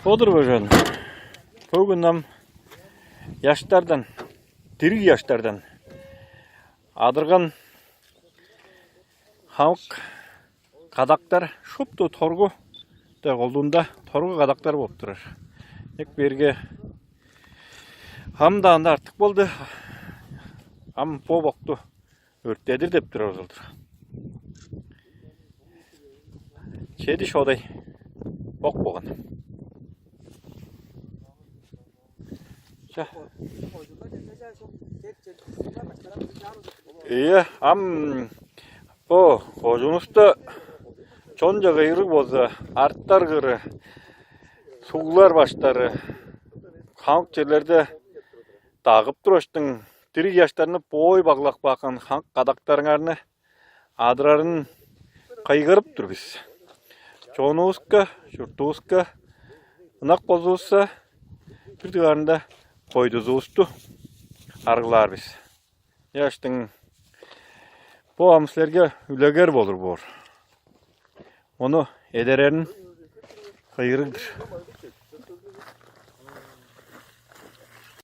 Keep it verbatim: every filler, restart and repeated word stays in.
Бодур божон. Бөгүн ам яштардан, дириг яштардан адырган хамык кадактар шупту торгу, колдуунда торгу кадактар болуп турар. Эк берге ам даанда артык болду. Ам бо бокту өрттедир деп турар болдур. Чеди шодай бок болган. Ча. Ийе, ам бо кожуунувуста чонче кыйгырыг болза, арттар кыры, суглар баштары, хамык черлерде дагып тураштың, дириг ыяштарны боой баглап каапкан хамык кадактарыңарны адырарын кыйгырып тур бис. Чонувуска, чуртувуска ынак болзувусса, бир дугаарында койдузувусту арыглаар бис. Ыяштың бо ам силерге үлегер болур боор. Ону эдерерин кыйгырыг-дыр.